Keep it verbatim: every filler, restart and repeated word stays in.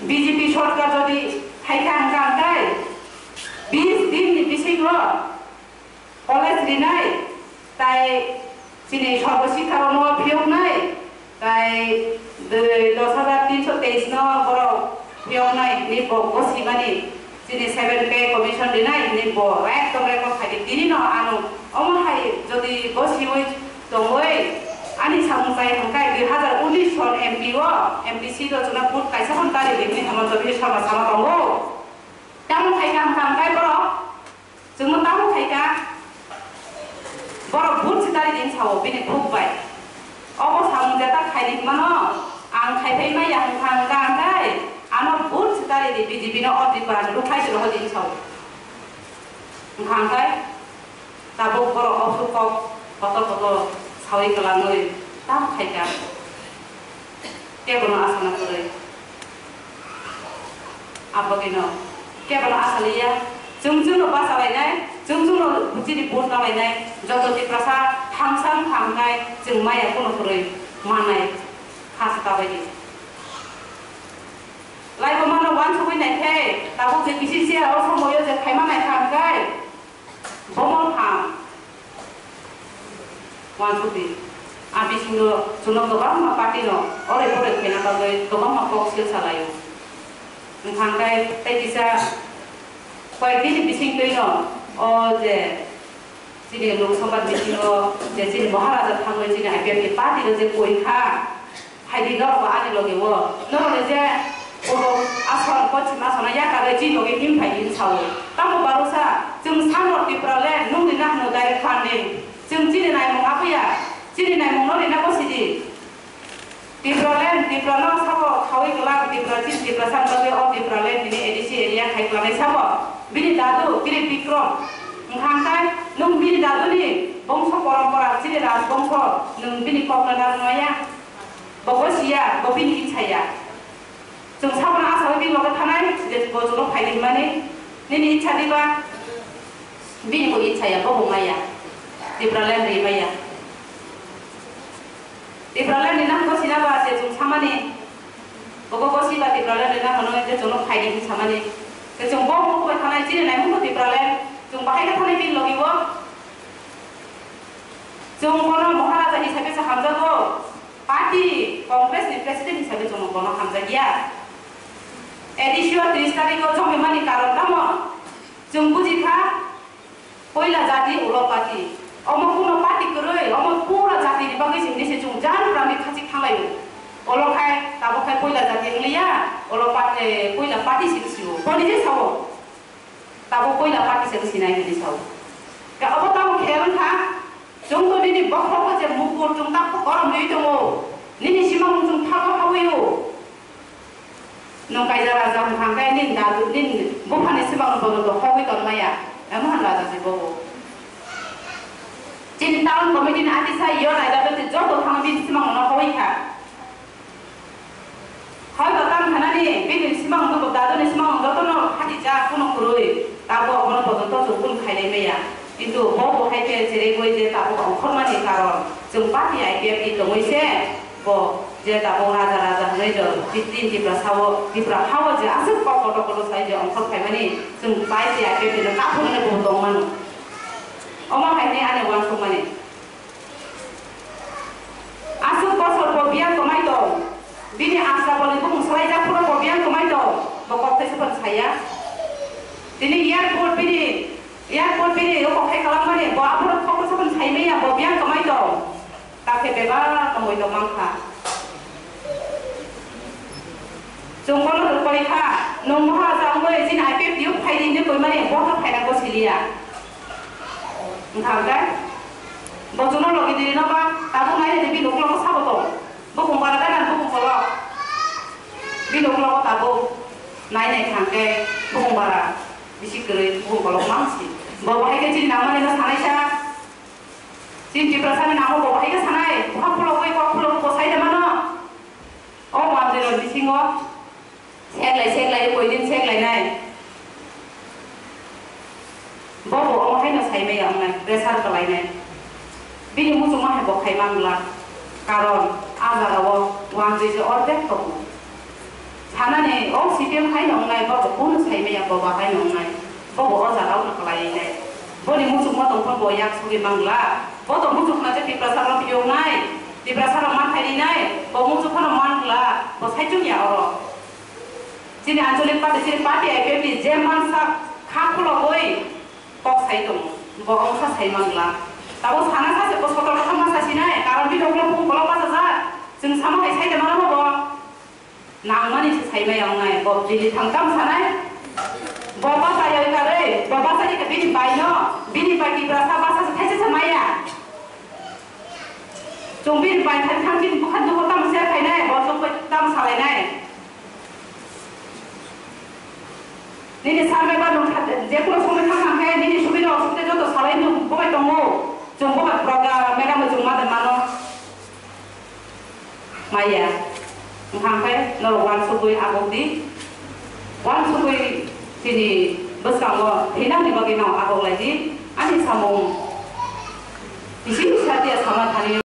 B J P sorkar jodi phaikha hwnkha hwnkhe bis din ni bisingo college rinai, tai chini sorbo sikha rokno phiyoknai, tai dos hajar tinso teis no borok phiyoknai ni bo gosimani. Chini seven pay commission rinai hwnwi bo ekdom record khai di. Tini no ano omo hai jodi bo siwi tongwi ani samung chai hwnkhe dui hajar unis son M P o, M P C o chwngno vote kaisa phano tari di hwnwi Himanta Biswa Sarma sama tongo. Tamo khai kha hwnkha hwnkhe borok chwngno tamo khai kha. Borok vote se tari din sao bini khuk bai. Obo samung jeta khaini hwnmano, ang khai phai maya hwnkha hwnkha hwnkhe ano vote se tari di B J P no o Tripura ni rukhlai se rohor din sao. Hwnkha hwnkhe tabuk borok obsuk kok kotor kotor sawi kwlangwi tamo khai kha. Kebono asana kwrwi. Abogino kebono asaliya. Chwng chwngno bachalainai, chwng chwngno buchini vote nalainai, joto Tiprasa thamsa wngkha hwnkhe chwng maya kuno kwrwi mannai kha se tabaidi. Laibumano uansugwi naikhe, tabuk je B C C R o somoio je khaima naikha hwnkhe, Bomo ham. Uansukdi. A bisingo chwngno kwbangma party no oroi poroi khaina bagwi kwbangma kok sil salaio. Wngkha hwnkhe tei kisa koyek dini bisingtwino o je chini Lok Sabha bisingo je chini Maharaja thangwi chini I P F ni party no je koi kha, Phaidi norokbo ani loge o. Norokni je purbo ason, poschim ason yakarwi chini loge him phaidi hwn sao. Tamo barusa, chwng sano Tipraland nungni nahno direct funding. Chwng chini naimung aboya, chini naimung no rina bosidi. Tipraland, Tiprano sabo khawi kwlak, Tipra chini Tiprasa ni bagwi o Tipraland nini A D C area khai kwlanai sabo. Bini dadu, Biri Bikrom. Wngkha hwnkhe nwng bini daduni bongso porompora, chini rajbongso, nwng bini kokno narwknaya. Bo gosiya, bo bini ichha ya. Chwng sabono asaui bini loge thanai, je bo chwngno phaidi hwnmani. Nini ichha diba? Bini bo ichha ya, bo bo maya. Tipraland ri maya. Tipraland ni nang gosina ba je chwng samani. Bo bo gosi ba Tipraland ni nang hwnwi je chwngno phaidi hwn samani. Je chwng bo bo bai thanai, chini naimung bo Tipraland. Chwng bahai khe thanai bini logi bo. Chwng bono Maharaja hisabe se hamjago. Party Congress ni president hisabe chwng bono hamjakya. A D C o tris tarikh o chongmani karon tamo? Chwng buji kha, poila jati ulo party. Omo kuno party kwrwi, omo pura jati ni bagwi se hinwi se chwng jan prami khachik thanglaio. Olo khai, tabuk khai poila jati wngliya, olo party, poila party se sio. Boni je sao? Tabuk poila party se wngsinai hinwi sao. Khe obo tamo khe wngkha, chwng to nini bokhrogo je mukur chwng tak korom riwi tongo, nini simang chwng thago hawio. Nwng kaisa raja wngkha hwnkhe nini dadu, nini buphani simang bono to hogwi tonmaya, emo han raja se bobo. Chini town committee ni atisa yo naida bete joto thangwi bini simang no hogwi kha. Hoito tamo khanani bini simang nugo, daduni simang jotono phatijak, kuno kwrwi, tabuk abono pojonto chwng kunu khailai maya. Kintu bo bo hai khe cheregwi je tabuk ongkhormani karon chwng party I P F T tongwi se bo je tabuk raja raja hwnwi do tin Tiprasa o, Tipra ha o je aswk kok kotor kotor sai je ongkhor phaimani chwng party I P F T no kaphunani bo tongmano. Omo hai hwnwi ani uansukmani. Aswk bosor bo biyang kwmai tong. Bini Asrapolni bumung swlaijak phuru bo biyang kwmai tong. Bo kok tei saphang saya. Tini airport bini, airport bini o kok thai khalangmani bo aphuru kok tei saphang saimaya bo biyang kwmai tong. Takhe bebak tongwi tong mankha. Chwng bono rwkori kha, nwng Maharaja wngwi chini I P F T o phaidi hinwi koimani, bo khe phaina gosiliya. Wngkha hwnkhe? Bo chwngno logi diri no ba, tabuk nai di bini uklogo sabo tong. Bukung bara gana bukung kolok. Bini uklogo tabuk nai nai thangkhe bukung bara bisi kwrwi bukung kolok mangsi. Bo bahai khe chini nangmani no sanaisa. Chini Tiprasani nango bo bahai khe sanai. Bwkha phulogwi kok phulogwi bo sai de mano. O mandirni bisingo seklai seklai, koidin seklainai. Bo bo omo haino saimaya wngnai, pressure kwlainai. Bini muchungma hai bo khai mangla. Karon A jaga o uansuk se ordek tongo. Sanani o C P M haino wngnai, bo bo kunu sai maya, bo ba haino wngnai, bo bo o jaga o no kwlai nai. Boni muchukma tong phano bo yak sugwi mangla. Bo to muchukma je Tiprasa rok phiyok nai, Tiprasa rok man thai nai, bo muchuk phano mangla, bo sai chuk ya oro. Chini Anchalik Party, chini party I P F ni je mansa kha khulogwi kok sai tongo, bo ongsa sai mangla. Tabo sana sa se bo sotor kha ma sa sinai, karon bini ulo phung kolok bachajak, chwng sama hai sai de mano bo. Nangmani se sai maya wngnai, bo bini thang tam sanai. Bo bachai oi karwi, bo bachai khe bini bai no, bini bai Tiprasa basa se thaisa se maya. Chwng bini bai thang thang bini bwkha dukho tamo share khainai, bo chwng bai tamo salainai. Nini survey ba nwng tha-, je kuno somoi thang thang khe nini subida osubida joto salai nwng bobai tongo. Chwng bobai program madam chwng ma de mano. Maya. Wngkha khe norok uansukwi agok di. Uansukwi chini bwskango thinangni bagwi no agok lai di. Ani samung